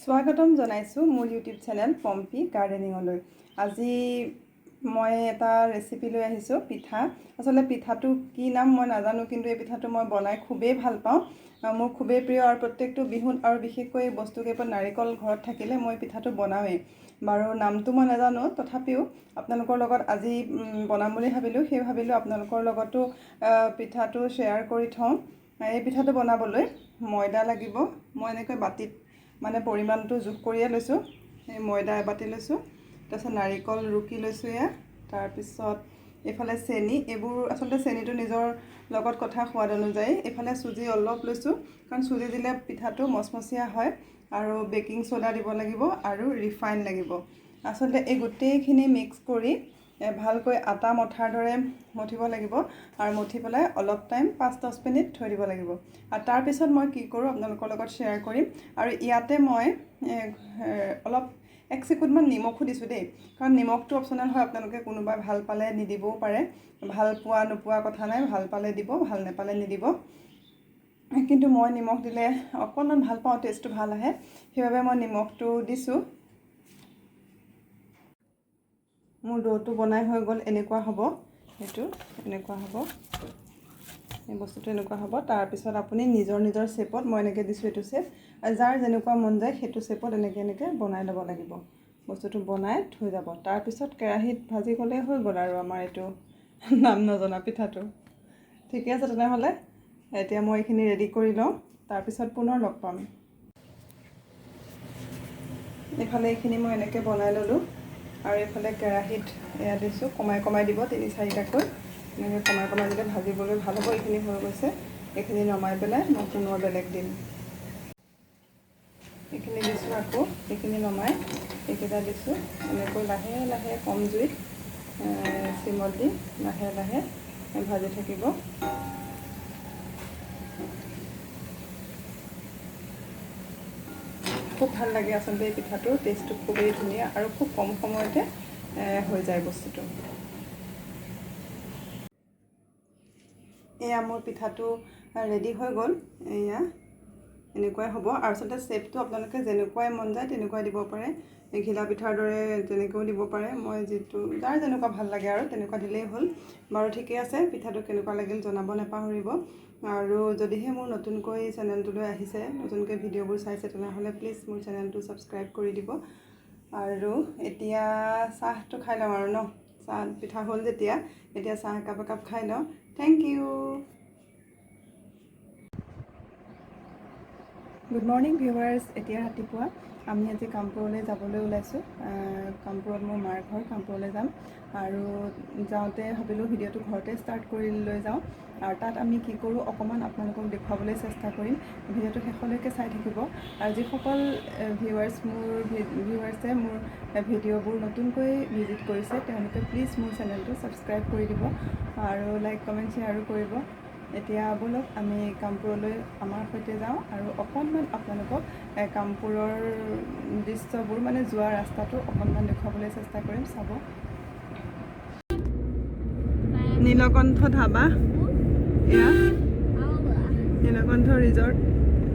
স্বাগতম জনাইছোঁ মোৰ ইউটিউব চেনেল পম্পী গাৰ্ডেনিঙলৈ। আজি মই এটা ৰেচিপি লৈ আহিছোঁ, পিঠা। আচলতে পিঠাটো কি নাম মই নাজানো, কিন্তু এই পিঠাটো মই বনাই খুবেই ভাল পাওঁ, মোৰ খুবেই প্ৰিয়। আৰু প্ৰত্যেকটো বিহুত আৰু বিশেষকৈ এই বস্তুকেইপদ নাৰিকল ঘৰত থাকিলে মই পিঠাটো বনাওঁৱেই। বাৰু নামটো মই নাজানো, তথাপিও আপোনালোকৰ লগত আজি বনাম বুলি ভাবিলোঁ। সেই ভাবিলোঁ আপোনালোকৰ লগতো পিঠাটো শ্বেয়াৰ কৰি থওঁ। এই পিঠাটো বনাবলৈ ময়দা লাগিব। মই এনেকৈ বাতিত মানে পৰিমাণটো জোখ কৰিয়ে লৈছোঁ। এই ময়দা এবাতি লৈছোঁ, তাৰপিছত নাৰিকল ৰুকি লৈছোঁ এয়া, তাৰপিছত এইফালে চেনি। এইবোৰ আচলতে চেনিটো নিজৰ লগত কথা, সোৱাদ অনুযায়ী। এইফালে চুজি অলপ লৈছোঁ, কাৰণ চুজি দিলে পিঠাটো মচমচীয়া হয়। আৰু বেকিং চ'ডা দিব লাগিব আৰু ৰিফাইন লাগিব। আচলতে এই গোটেইখিনি মিক্স কৰি ভালকৈ আটা মঠাৰ দৰে মঠিব লাগিব আৰু মঠি পেলাই অলপ টাইম 5-10 মিনিট থৈ দিব লাগিব। আৰু তাৰপিছত মই কি কৰোঁ আপোনালোকৰ লগত শ্বেয়াৰ কৰিম। আৰু ইয়াতে মই অলপ এক চিকুটমান নিমখো দিছোঁ দেই, কাৰণ নিমখটো অপশ্যনেল হয়, আপোনালোকে কোনোবাই ভাল পালে নিদিবও পাৰে। ভাল পোৱা নোপোৱা কথা নাই, ভাল পালে দিব, ভাল নাপালে নিদিব। কিন্তু মই নিমখ দিলে অকণমান ভাল পাওঁ, টেষ্টটো ভাল আহে, সেইবাবে মই নিমখটো দিছোঁ। মোৰ দ'টো বনাই হৈ গ'ল। এনেকুৱা হ'ব, সেইটো এনেকুৱা হ'ব, এই বস্তুটো এনেকুৱা হ'ব। তাৰপিছত আপুনি নিজৰ নিজৰ শ্বেপত, মই এনেকৈ দিছোঁ এইটো শ্বেপ, যাৰ যেনেকুৱা মন যায় সেইটো শ্বেপত এনেকৈ এনেকৈ বনাই ল'ব লাগিব। বস্তুটো বনাই থৈ যাব। তাৰপিছত কেৰাহীত ভাজি গ'লেই হৈ গ'ল আৰু আমাৰ এইটো নাম নজনা পিঠাটো। ঠিকে আছে তেনেহ'লে, এতিয়া মই এইখিনি ৰেডি কৰি লওঁ, তাৰপিছত পুনৰ লগ পাম। এইফালে এইখিনি মই এনেকৈ বনাই ল'লোঁ। আৰু এইফালে কেৰাহীত এয়া দিছোঁ, কমাই কমাই দিব 3-4টাকৈ, এনেকৈ কমাই কমাই দিলে ভাজিবলৈ ভাল হ'ব। এইখিনি হৈ গৈছে, এইখিনি নমাই পেলাই মই পুনৰ বেলেগ দিম। এইখিনি দিছোঁ, আকৌ এইখিনি নমাই এইকেইটা দিছোঁ। এনেকৈ লাহে লাহে কম জুইত চিমত দি লাহে লাহে ভাজি থাকিব। খুব ভাল লাগে আচলতে এই পিঠাটোৰ টেষ্টটো খুবেই ধুনীয়া আৰু খুব কম সময়তে হৈ যায় বস্তুটো। এয়া মোৰ পিঠাটো ৰেডি হৈ গ'ল। এয়া এনেকুৱাই হ'ব। আৰু আচলতে শ্বেপটো আপোনালোকে যেনেকুৱাই মন যায় তেনেকুৱাই দিব পাৰে, ঘিলা পিঠাৰ দৰে তেনেকৈও দিব পাৰে। মই যিটো যাৰ যেনেকুৱা ভাল লাগে আৰু তেনেকুৱা দিলেই হ'ল। বাৰু ঠিকে আছে, পিঠাটো কেনেকুৱা লাগিল জনাব নাপাহৰিব। আৰু যদিহে মোৰ নতুনকৈ চেনেলটোলৈ আহিছে, নতুনকৈ ভিডিঅ'বোৰ চাইছে, তেনেহ'লে প্লিজ মোৰ চেনেলটো ছাবস্ক্ৰাইব কৰি দিব। আৰু এতিয়া চাহটো খাই লওঁ আৰু ন, চাহ পিঠা হ'ল যেতিয়া এতিয়া চাহ একাপ একাপ খাই লওঁ। Thank you. Good morning viewers. এতিয়া ৰাতিপুৱা আমি আজি কামপুৰলৈ যাবলৈ ওলাইছোঁ। কামপুৰত মোৰ মাৰ ঘৰ, কামপুৰলৈ যাম। আৰু যাওঁতে ভাবিলোঁ ভিডিঅ'টো ঘৰতে ষ্টাৰ্ট কৰি লৈ যাওঁ। আৰু তাত আমি কি কৰোঁ অকণমান আপোনালোকক দেখুৱাবলৈ চেষ্টা কৰিম। ভিডিঅ'টো শেষলৈকে চাই থাকিব। আৰু যিসকল ভিউৱাৰ্ছ মোৰ ভিডিঅ'বোৰ নতুনকৈ ভিজিট কৰিছে, তেওঁলোকে প্লিজ মোৰ চেনেলটো ছাবস্ক্ৰাইব কৰি দিব আৰু লাইক কমেণ্ট শ্বেয়াৰো কৰিব। এতিয়া ব'লক আমি কামপুৰলৈ আমাৰ সৈতে যাওঁ আৰু অকণমান আপোনালোকক কামপুৰৰ দৃশ্যবোৰ মানে যোৱা ৰাস্তাটো অকণমান দেখুৱাবলৈ চেষ্টা কৰিম, চাব। নীলকণ্ঠ ধাবা, এয়া নীলকণ্ঠ ৰিজৰ্ট।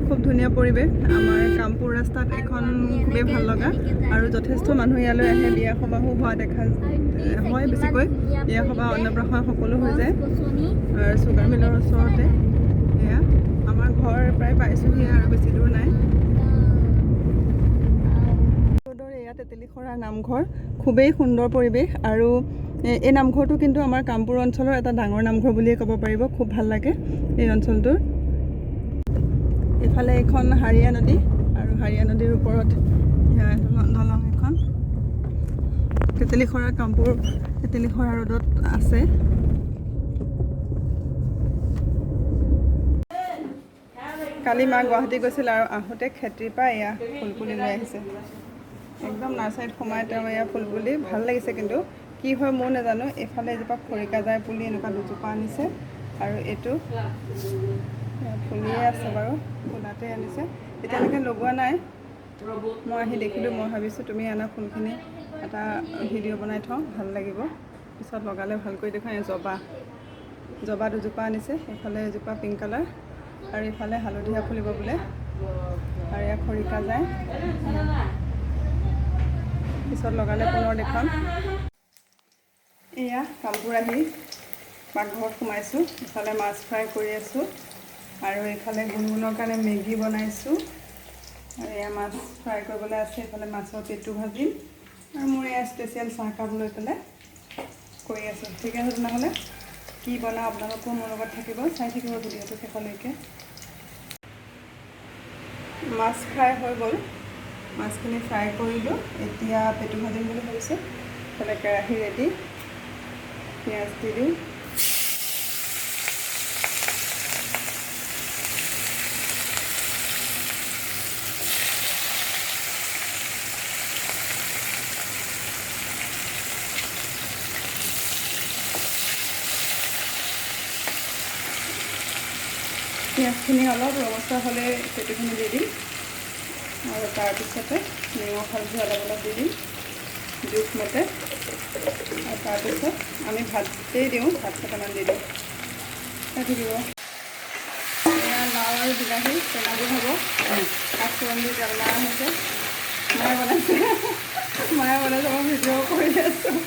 খুব ধুনীয়া পৰিৱেশ। আমাৰ কামপুৰ ৰাস্তাত এখন খুবেই ভাল লগা আৰু যথেষ্ট মানুহ ইয়ালৈ আহে। বিয়া সবাহো হোৱা দেখা হয়, বেছিকৈ বিয়া সবাহ অন্নপ্ৰাশন সকলো হৈ যায়। আৰু চুগাৰ মিলৰ ওচৰতে এয়া আমাৰ ঘৰ, প্ৰায় পাইছোঁহি আৰু বেছি দূৰ নাই। ৰোডৰ এয়া তেতেলীসৰা নামঘৰ, খুবেই সুন্দৰ পৰিৱেশ। আৰু এই নামঘৰটো কিন্তু আমাৰ কামপুৰ অঞ্চলৰ এটা ডাঙৰ নামঘৰ বুলিয়ে ক'ব পাৰিব। খুব ভাল লাগে এই অঞ্চলটোৰ। এইফালে এইখন হাৰিয়া নদী আৰু হাৰিয়া নদীৰ ওপৰত দলং এখন। তেতেলীসৰা কামপুৰ তেতেলীসৰা ৰোডত আছে। কালি মা গুৱাহাটী গৈছিল আৰু আহোঁতে খেতিৰ পৰা এয়া ফুলপুলি লৈ আহিছে। একদম নাৰ্চাৰীত সোমাই তেওঁ এয়া ফুলপুলি ভাল লাগিছে, কিন্তু কি হয় ময়ো নাজানো। এইফালে এজোপা খৰিকাজাই পুলি এনেকুৱা দুজোপা আনিছে আৰু এইটো ফুলিয়ে আছে বাৰু, ফুলাতে আনিছে, এতিয়ালৈকে লগোৱা নাই। মই আহি দেখিলোঁ, মই ভাবিছোঁ তুমি আনা ফুলখিনি এটা ভিডিঅ' বনাই থওঁ, ভাল লাগিব, পিছত লগালে ভালকৈ দেখুৱাই। জবা জবা দুজোপা আনিছে, এইফালে এজোপা পিংক কালাৰ আৰু এইফালে হালধীয়া ফুলিব বোলে। আৰু এয়া খৰিকা যায়। পিছত লগালে পুনৰ দেখুৱাম। এয়া কামবোৰ আহি পাকঘৰত সোমাইছোঁ। ইফালে মাছ ফ্ৰাই কৰি আছোঁ আৰু এইফালে গুণগুণৰ কাৰণে মেগী বনাইছোঁ। আৰু এয়া মাছ ফ্ৰাই কৰিবলৈ আছে, এইফালে মাছৰ পেটু ভাজিম আৰু মোৰ এয়া স্পেচিয়েল চাহকাপ লৈ পেলাই কৰি আছোঁ। ঠিক আছে, তেনেহ'লে কি বনাওঁ আপোনালোকো মোৰ লগত থাকিব, চাই থাকিব ভিডিঅ'টো শেষলৈকে। মাছ ফ্ৰাই হৈ গ'ল, মাছখিনি ফ্ৰাই কৰিলোঁ। এতিয়া পেটু ভাজিম বুলি ভাবিছোঁ। ইফালে কেৰাহী ৰেডি, পিঁয়াজ দি দিওঁ। পিঁয়াজখিনি অলপ ৰঙচুৱা হ'লে পেটুখিনি দি দিম আৰু তাৰপিছতে নিমখ হালধি অলপ অলপ দি দিম জোখমতে। আৰু তাৰপিছত আমি ভাতেই দিওঁ, ভাত কেইটামান দি দিওঁ। চাই থাকিব। এয়া লাও আৰু বিলাহী টেঙা জোল হ'ব। পাঁচফোৰণ দি তেল মৰা হৈছে। মায়ে বনাইছে, মায়ে বনাইছে, মই ভিডিঅ' কৰি আছোঁ।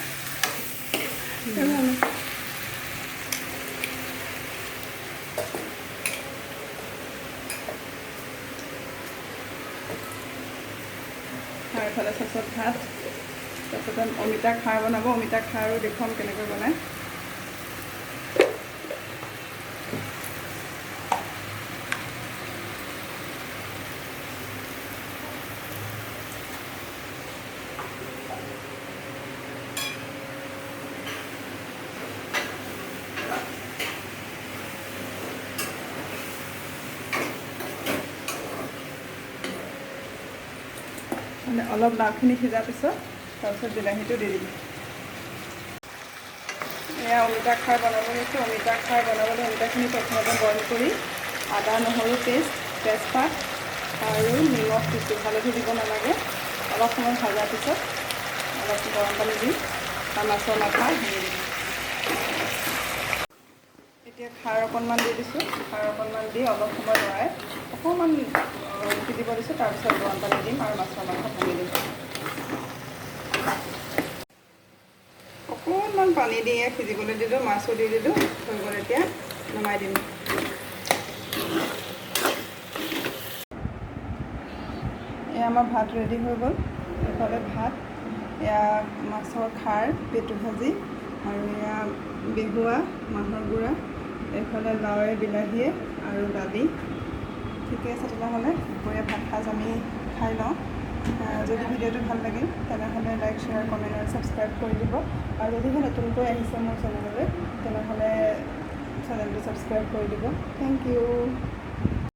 আৰু এফালে চচত ভাত, তাৰপিছতে অমিতা খাৰ বনাব। অমিতা খাৰো দেখুৱাম কেনেকৈ বনায়। মানে অলপ লাওখিনি সিজাৰ পিছত তাৰপিছত বিলাহীটো দি দিম। এয়া অমিতা খাৰ বনাব লৈছোঁ। অমিতা খাৰ বনাবলৈ অমিতাখিনি প্ৰথমতে বইল কৰি আদা নহৰু পেষ্ট, তেজপাত আৰু নিমখ দিছোঁ। হালধি দিব নালাগে। অলপ সময় ভজাৰ পিছত অলপ গৰম পানী দি আৰু মাছৰ মাথা দি দিম। এতিয়া খাৰ অকণমান দি দিছোঁ। খাৰ অকণমান দি অলপ সময় লৰাই অকণমান সিজিব দিছোঁ। তাৰপিছত গৰম পানী দিম আৰু মাছৰ মাথা ভাঙি দিম। অকণমান পানী দি সিজিবলৈ দিলোঁ, মাছো দি দিলোঁ, হৈ গ'ল। এতিয়া নমাই দিম। এয়া আমাৰ ভাত ৰেডি হৈ গ'ল। এইফালে ভাত, এয়া মাছৰ খাৰ, পেটু ভাজি আৰু এয়া বেহুৱা মাহৰ গুড়া, এইফালে লাওৱে বিলাহীয়ে আৰু দালি। ঠিকে আছে, তেনেহ'লে দুপৰীয়া ভাত সাজ আমি খাই লওঁ। যদি ভিডিঅ'টো ভাল লাগিল তেনেহ'লে লাইক, শ্বেয়াৰ, কমেণ্ট আৰু ছাবস্ক্ৰাইব কৰি দিব। আৰু যদিহে নতুনকৈ আহিছে মোৰ চেনেললৈ তেনেহ'লে চেনেলটো ছাবস্ক্ৰাইব কৰি দিব। Thank you.